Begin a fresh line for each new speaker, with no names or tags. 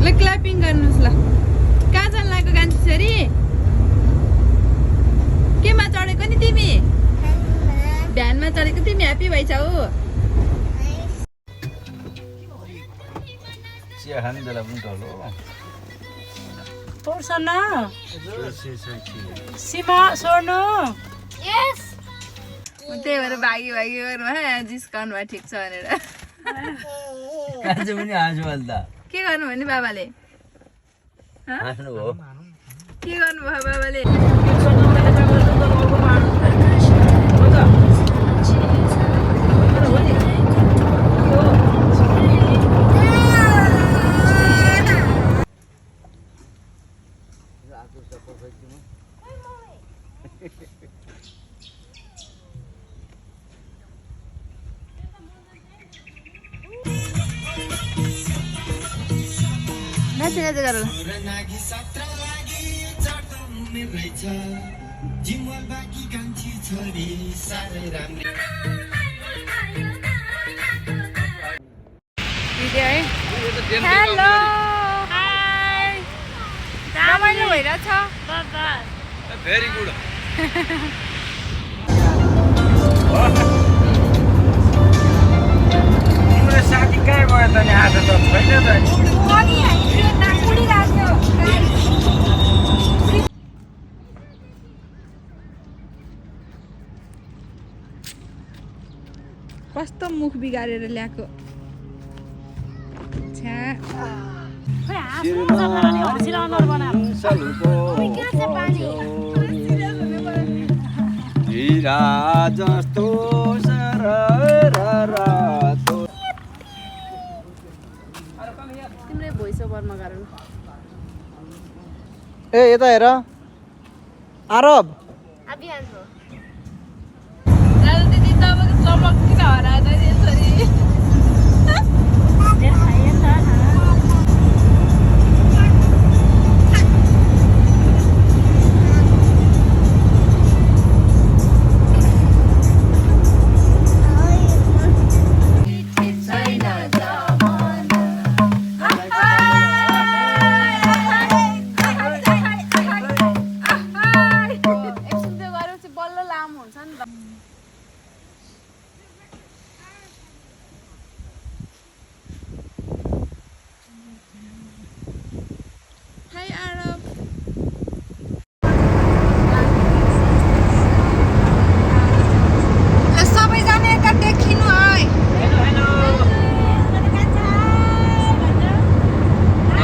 ल क्ल्यापिङ गर्नुहोस् ल कहाँ जान लागेको कान्छी छोरी केमा चढेको नि तिमी भ्यानमा चढेको तिमी ह्याप्पी भइछौ
चिया खाने बेला पनि टलो
तोर्सन सीमा सोर्नु
यस
त्यही भएर भागी भागी गर्नु जिस्काउनु भयो ठिक छ भनेर
आज पनि हाँस्यो अहिले त
के गर्नु भने बाबाले
हाँस्नु हो
के गर्नु भयो बाबाले नाचे नाचे गर हेलो हाई रमाइलो भइरहेछ
भेरी गुड तिम्रो साथी कहाँ गयो त नि आज त छैन त
कस्तो मुख बिगारेर ल्याएको छ्या
हिरा जस्तो
तिम्रै भोइस ओभरमा गरौँ
ए यता हेर आरब
दाजु दिदी तपाईँको चमक किन हराएर नि यसरी